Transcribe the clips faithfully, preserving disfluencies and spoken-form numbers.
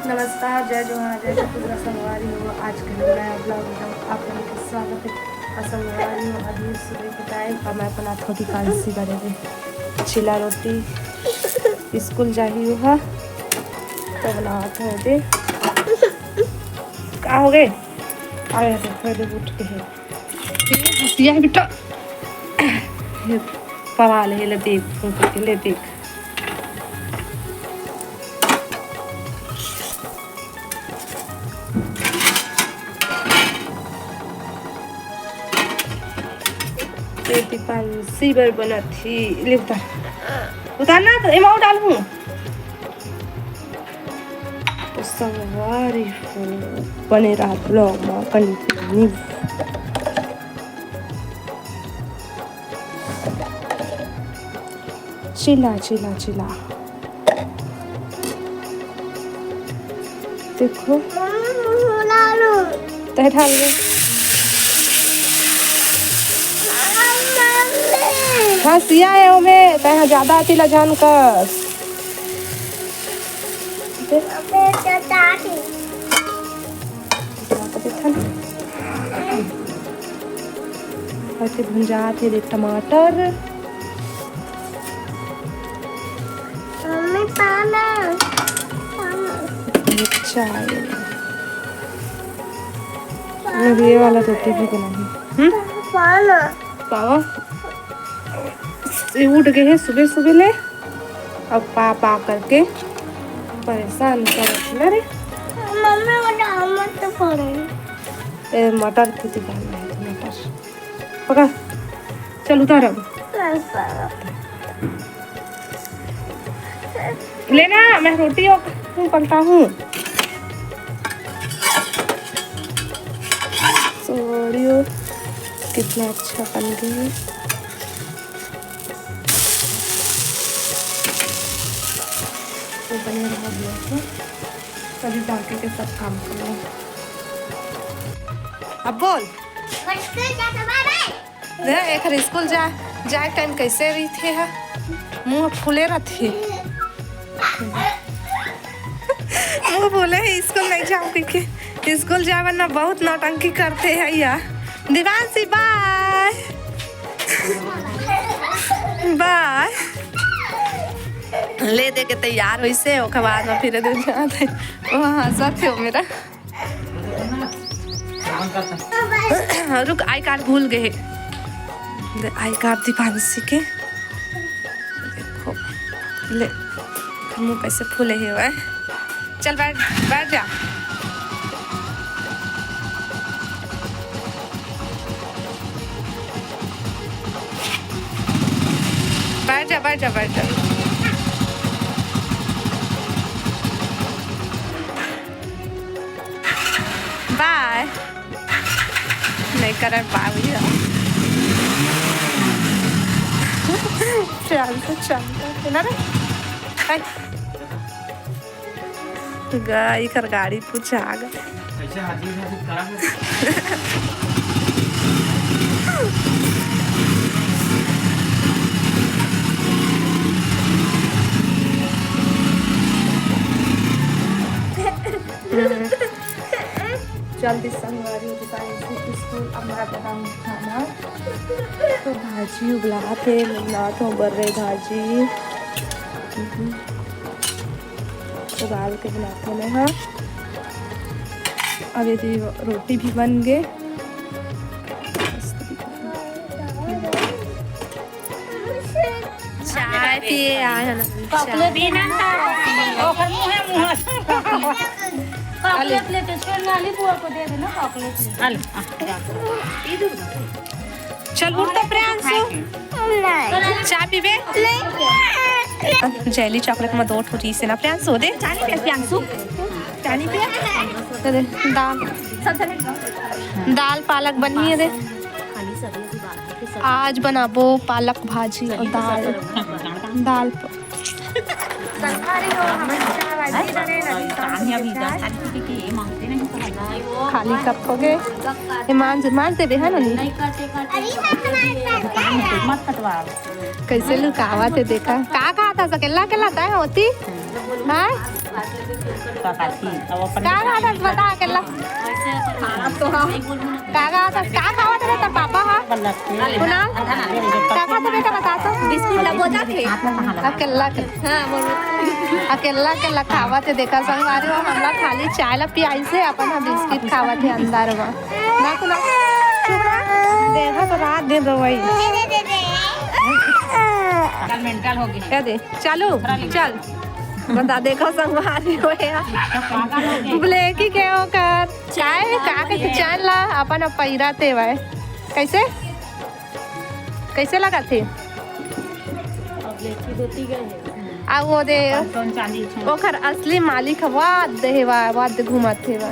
नमस्कार, जय जोहार, जय छत्तीसगढ़ संगवारी हो। आज के नया vlog में आप लोगों के स्वागत है। और संगवारी हो, अभी सुबह के टाइम और मैं बनात हों दीपांशी बर चीला रोटी। स्कूल जाही ओहा, तो बनात हों दे। का हो गए? आ गए थे, थोड़ी देर उठ के है। ये हंसिया है बेटा। ये पवा ले, ले देख, फूंक के ले देख। ये दीपांशी बर बनत ही। ले उतार। उतार ना, तो एमा अउ डालहूं। तो संगवारी हो, बने रहा vlog में continue। चीला, चीला, चीला। देखो। मम्मी, मुंह डालो। तय ठाल ले। मम्मी। हंसिया है ओमे, तय ज्यादा चीला जान कस। दे। अबे, चटाटी। अति भुंजात हे दे टमाटर। मम्मी, पाना, पाना। मिर्चा ये। अब ये वाला रोटी भी बनाही। हम्म? पाना। पावा। ये उठ गए हैं सुबह सुबह ले। अब पापा करके परेशान करत ना रे। मम्मी, वो डाल मत तो पड़े। ए, मटर की दुकान है, मटर। पकड़, चल उतार अब। पापा। लेना, मैं रोटी और पलटा हूँ। सोड़ियो, कितना अच्छा बन गया है। तो बने रहो vlog में, तभी बाकी के सब काम करो। अब बोल। बस कर जा, बाय बाय। दे, एकर स्कूल जा, जाए टाइम कैसे रहिथे ह? मुंह फूले रथे। मुंह बोले है स्कूल नहीं जाओ कहिके। स्कूल जाए बर ना बहुत नौटंकी करथे है या। दिवांशी, बाय। बाय। ले दे के तैयार होइसे, ओकर बाद में फिर दे जाते। वो हंसत है वो मेरा। रुक, आई कार्ड भूल गए। दे, आई कार्ड दीपांशी के। देखो, ले, मुंह कैसे फूले हे वह। चल, बैठ, बैठ जा। बैठ जा, बैठ जा, बैठ जा। बाय। नहीं करे बाय भैया। प्यार से चलता है ना रे। हाय। गा, इकर गाड़ी पूछा आ गा। कैसे हाथी के साथ खड़ा हो? चल दी संगवारी हो, दुकान से स्कूल, अब मैं बनाऊँ खाना। तो भाजी उबलात हे, मैं बनात हूँ बर्रे भाजी। उबाल के बनात हूँ मैं, हाँ। अब ये दे रोटी भी बन गए। चाय पिए आए हैं ना। चॉकलेट लेना था। ओकर मुंह है, मुंह। चॉकलेट लेते, छोड़ ना, अली बुआ को दे देना चॉकलेट। अली, आ, जा। चल उठ तो प्रियांशु। चाय पीबे? जेली चॉकलेट में दो ठो रहीस हे ना प्रियांशु, दे। चाय नहीं पिया प्रियांशु? चाय नहीं पिया? तो दे, दाल। सब चले। दाल पालक बनी है, दे। आज बनाबो पालक भाजी और दाल। दाल प- खाली कप हो गए। ये मांज, मांज देबे है नोनी। मत कटवा। कैसे लुकावत हे देखा। का कहा था सकेला के लाता है होती? हाँ? का खाथी? अब अपन का खाथस? बता, अकेला। का खाथस? का खावत रहे तेर पापा ह? कुणाल, का खाथस बेटा, बता तो। बिस्कुट ला बोजा थे। अकेला के, हाँ, बोलो। अकेला, अकेला खावत हे, देखा संगवारी हो, हमला खाली चाय ला पियाइस हे, अपन ह बिस्किट खावत हे अंदर म। ना कुणाल, चुप रह। देखा तो रात दिन रोवई। कल मेंटल हो गई। क्या दे? चालू, चल। बता, देखो संगवारी हो या। ब्लैकी के ओकर। काय, का के चैन ला अपन अब पहिरा ते वय। कैसे? कैसे लगा थे? अब ब्लैकी धोती गए है। आ वो दे, अपन सोन चांदी छो। ओकर असली मालिक ह, वाद हे वा, वाद घुमत हे वा।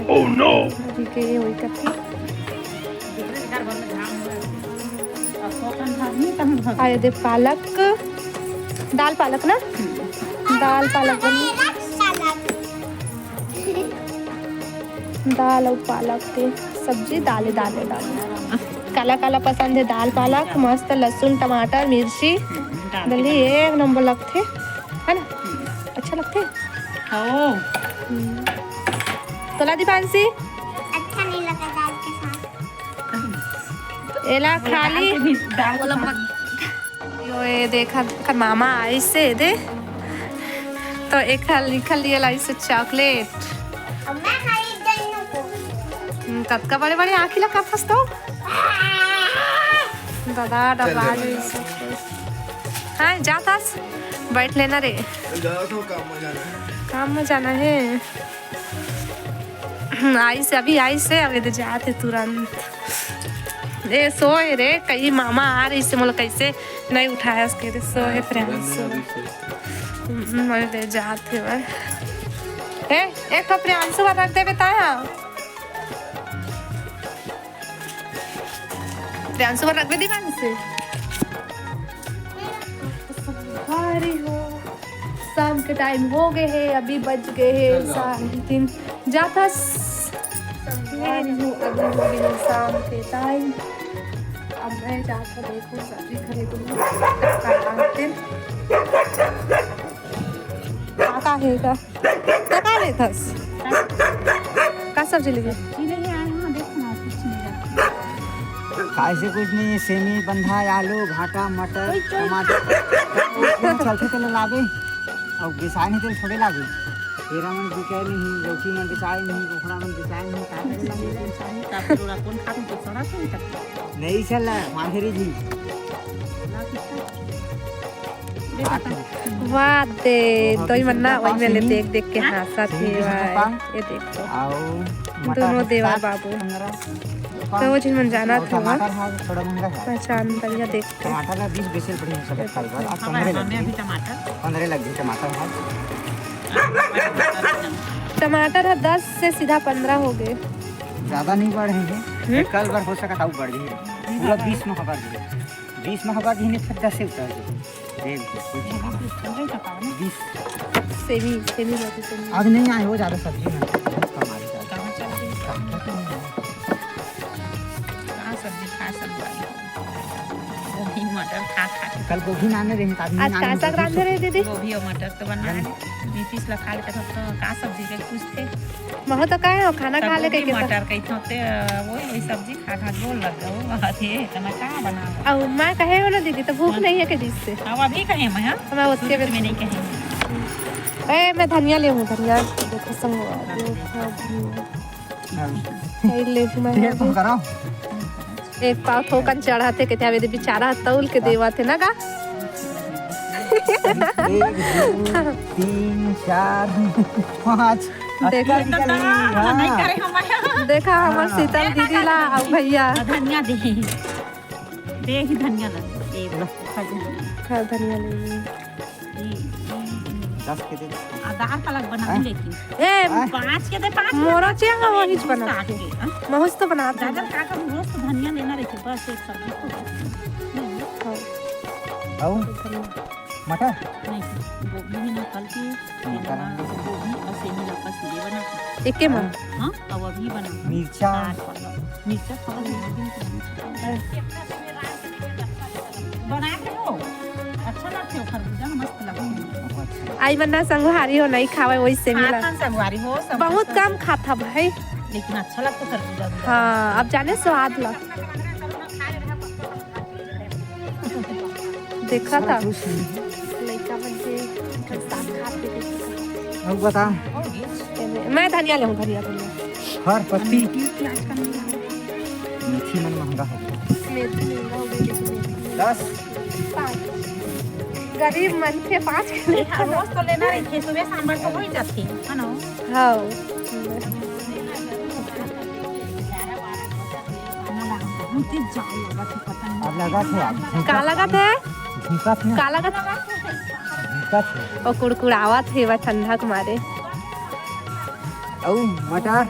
Oh no! अभी के ये वही करथे। दूसरे के घर भर में घाम हुआ है। अब सोचन भाग नहीं, तहन भाग। आ ये दे पालक, दाल पालक ना? दाल पालक बनी। दाल अउ पालक के सब्जी, दाले, दाले, दाले। काला, काला पसंद हे दाल पालक, मस्त लहसुन, टमाटर, मिर्ची डाल के डली, बना। एक नंबर लगथे, है ना? अच्छा लगथे? ओ। हम्म। तोला दीपांशी? अच्छा नहीं लगा दाल के साथ। एला खाली दाल के साथ। यो, ये देखा, एकर मामा आइस हे दे, तो एकर लिखल लिए लाइस हे chocolate। अब मैं खरीद गई हूँ को। हम्म, कतका बड़े-बड़े आँखी ला करथस तो। दादा, चल, डबा चल। हाँ, जाथस, बैठ लेना रे। जा तो काम में जाना है। काम में जाना है। हम्म, आइस हे, अभी आइस हे, अभी दे जात हे तुरंत। ए, सोए रे, कहीं मामा आ रहिस हे, मोला कैसे नहीं उठायस के रे, सोए हाँ, प्रेम सुगंध से। अभी सोए। हम्म, मैं दे जात हे भाई। ए, एक ठो प्रियांशु बर रख देबे ताय, हाँ। प्रियांशु बर रख दे दीवान से। संगवारी हो, शाम के टाइम हो गए हे, अभी बज गए हे साढ़े तीन। जाथस संगवारी हो, अभी हो गए हे शाम के टाइम। अब मैं जाथों, देखो सब्जी खरीदूँ। का का हे गा? त का लेथस? का सब्जी लेबे? सब्जी लेके आए हैं, देखो ना, कुछ नहीं रखा। खाए से कुछ नहीं, सेमी, बंधा, आलू, भाटा, मटर, वही तो। टमाटर। वो चलथे तेला लाबे। अउ बिसाए नहीं तेला थोड़े लाबे। केरा मन बिकाए नहीं, लौकी मन बिसाए नहीं, कोखड़ा मन बिसाए नहीं, का करे लाबे? का करोड़ा कौन खाथे तो सड़ा से ही तक। नहीं चला, माधेरी जी। ला कितना? वाह दे, तो ही मन्ना वही में ले देख देख के हाँ? हाँसत हे भाई। ये देखो। आओ, दोनों देवर बाबू। तो वो जिन मन जाना था, टमाटर हा, थोड़ा महंगा है। पहचान बढ़िया देख के। टमाटर का बीस बेचल बढ़िया सब खाल बार। आज हाँ, पन्द्रह लग गए। टमाटर। पन्द्रह लग गए टमाटर हा। टमाटर है दस से सीधा पन्द्रह हो गए। ज्यादा नहीं बढ़े हैं। हम्म? कल बार हो सका था, वो बढ़ गई। पूरा बीस में बढ़ गई। बीस में बढ़ गई, नहीं फिर दस से उतर गई। देख, कुछ बीस। सेमी, सेमी बाकी सेमी। अब नहीं आए हो ज्यादा सब्जी में, बहुत कम आ रही है। कहाँ चल रही है? कहाँ तो नहीं है। कहाँ सब्जी खा सकता है? गोभी मटर खा खा के। कल गोभी लाने रहे, आज का साग रांधे रहे दीदी? गोभी और मटर तो बना है। नीतीश ला खा लेते तो का सब्जी के पूछते? महू तो कहे हो, खाना खा ले कहिके तो। मटर कहिथों ते, वही, वही सब्जी खा खा के बोल लग गए हो। अरे, इतना का बनाओ? अब मैं कहे हो ना दीदी, तो भूख नहीं है के जिससे। अब अभी कहे मैं, हाँ? मैं उसके सूरज में नहीं कहे। ए, मैं धनिया ले हूँ, धनिया। देखो संगवारी हो, धनिया। हाँ। ले हूँ मैं। ये तो करो। एक पाव थोकन चढ़ाथे, कहते, "अबे दे बेचारा तौल के देवत हे ना गा।" एक, दो, तीन, चार, पाँच। देखा? हाँ। देखा, हमर शीतल दीदी ला, अउ भैया। धनिया दे। दे ही धनिया ला। ए, बस, खा धनिया। खा धनिया ले। दस के दे। आ, दाल पालक बना हैं? लेकिन। ए, हैं? पाँच के दे, पाँच के मोरो दे, चिया का वही एक बना। साग के, हाँ? महूस तो बना दे। दादा, का करूँ, रोज तो धनिया लेना रहती, बस एक सब्जी तो बस। हाँ। आओ। मटर? नहीं, गोभी भी ना कल के, मटर। गोभी और सेमी ला बस ये बना। एक के मन? हाँ, अब अभी बना। मिर्चा। दाल पालक। मिर्चा खावा नहीं। बना के लो। अच्छा ना खरबूजा मस्त लगा। आई मन ना संगवारी हो, नहीं खावे वही से मिला। खाथन संगवारी हो, सब बहुत कम खाता भाई। लेकिन अच्छा लगता खरबूजा भी। हाँ, अब जाने स्वाद ला। देखा था। लइका मन के साथ खा के देखा। अब बता। मैं धनिया ले हूँ, धनिया, धनिया। हर पत्ती। मेथी मन महंगा हो। मेथी महंगा हो गई, लेकिन मेथी दस। पाँच। गरीब मन के पाँच के लेखा रोज तो लेना रहिथे, सुबह शाम बर तो हो ही जाथे, है ना? हाँ। अब लगा थे आप। का लगा थे? झुकत ना। का लगा थे? झुकत ना। ओ कुड़कुड़ावत हे, बा ठंडा के मारे। अउ मटर?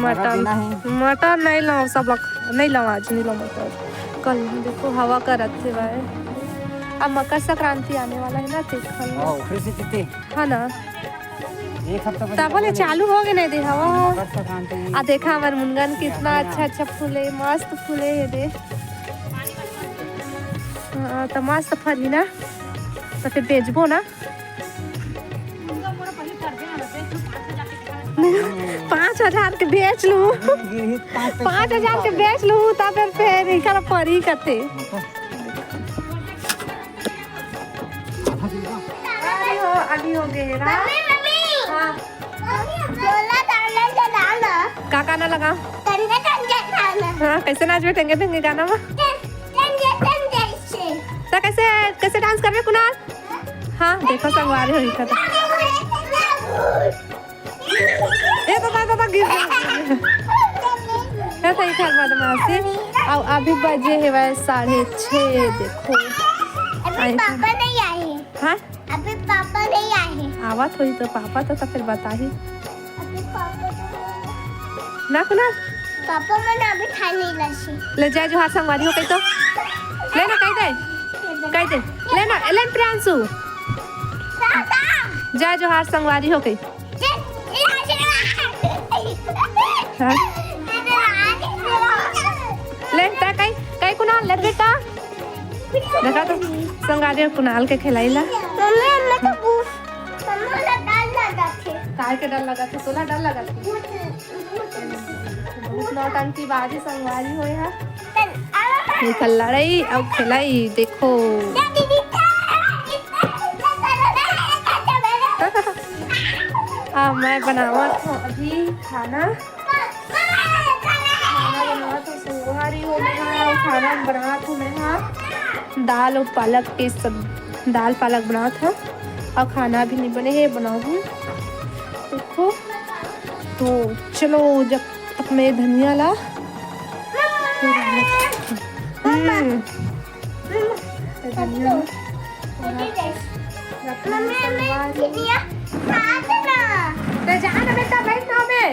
मटर। मटर नहीं लाओ, सब लग-, नहीं लाओ, आज नहीं लाओ मटर। कल देखो हवा करत हे भाई। अब मकर संक्रांति आने वाला है ना, देखल। हाँ, ओकरे से जीते। है ना? एक हफ्ता पहले तब बोले चालू हो गए नहीं दे हवा। मकर संक्रांति। आ देखा हमारे मुनगन कितना अच्छा अच्छा फूले, मस्त फूले है दे। हाँ, तो मस्त फरी ना, तो फिर बेचबो ना। पाँच हजार के बेच लू, पाँच हजार के बेच लू, तब फिर, फिर इकर परी कते। अभी हो, अभी हो गए रात। हाँ। का का ना लगा? हाँ, कैसे नाचबे टंगे टंगे गाना में? तो कैसे, कैसे डांस करबे कुणाल? हाँ, देखो संगवारी हो इखा तो। ए दादा, दादा गिर गया। ये तो इखा बदमाशी। अब अभी बजे हे वह साढ़े छः, देखो। अभी पापा नहीं आए। हाँ? अभी पापा नहीं आए हैं। आवत होई तो पापा तो, तो फिर बताही। अभी पापा तो ना कुना। पापा मन अभी खाए नहीं लसी। ले जय जोहार संगवारी हो कही तो। ले ना कही दे। कही दे। ले ना, ले ना प्रियांशु। दादा। जय जोहार संगवारी हो कही। हाँ। ले, ता कई, कई कुना ले बेटा। देखा तो संगवारी कुणाल के खिलाईला। मम्मी, हमें तो भूत, मम्मी, ला डर लगा थे। काय के डर लगा थे? तोला डर लगा थे? भूत, भूत। भूत नौटंकी बाजी संगवारी होय हा। निकल लड़ाई अउ खिलाई, देखो। आ, मैं बनावत हूँ अभी खाना। खाना बनावत हूँ, संगवारी हो मैं हा, अउ खाना बनावत हूँ मैं हा। दाल अउ पालक के सब, दाल पालक बनावत हूँ। अउ खाना भी नहीं बने हे, बनाऊँ। देखो, तो चलो, जब तक मैं धनिया ला, हम्म। मम्मी, मम्मी, चिड़िया, हाथ ना। तो जा ना बेटा, बैठ ना बे।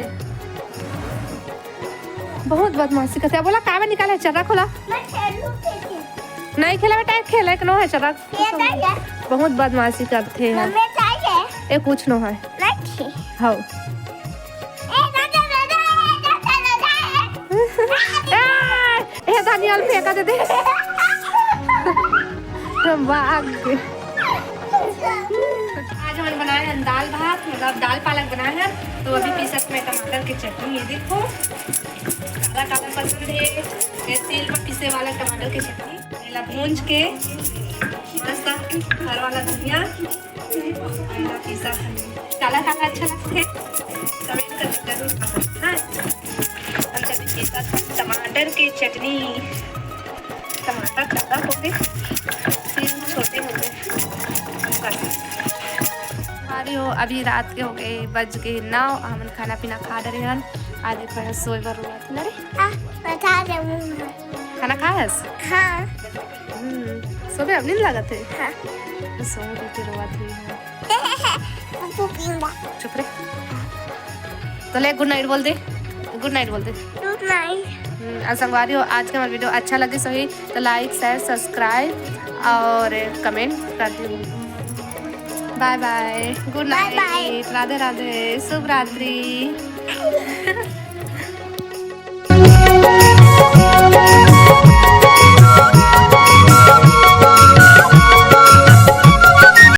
बहुत बदमाशी करते। बोला, काबर निकाले चर्रा खोला? मैं खेलूं फिर। नहीं खेला बेटा, खेले के नो है चर्रा। ये क्या है? बहुत बदमाशी करते हैं। मम्मी, क्या है? ये कुछ नो है। नहीं। हाँ। ए, दादा, दादा, ए, दादा, दादा, ए। ए, ए, दानियल फेंका दे दे। भाग। आज हमन बनाए हन दाल भात, मतलब दाल पालक बनाए हन। तो अभी पीसत में टमाटर के चटनी, ये देखो, काला काला पसंद है, ये तेल में पीसे वाला टमाटर के चटनी। एला भूंज के मस्त हर वाला धनिया, एला पीसा, काला काला अच्छा लगथे, comment करके जरूर बताना, हाँ। हम जब पीसा टमाटर के चटनी, टमाटर ज्यादा हो गए, फिर छोटे हो गए। अरे हो, अभी रात के हो गए, बज गए नौ, हमन खाना पीना खा डरे हन। आज एक बार सोए बर रोवत हन रे। आ, बता दे मुंह। खाना खाए हस? हाँ। हम्म, सोबे अब नींद लागत हे? हाँ। तो सो के फिर रोवत हुई है। पप्पू पीऊंगा। चुप रे। तो ले, good night बोल दे, good night बोल दे। Good night। हम्म, अउ संगवारी हो, आज के हमारा video अच्छा लगे सही तो like, share, subscribe और comment कर दो। Bye bye, good night, bye bye। Radhe Radhe, शुभ रात्रि।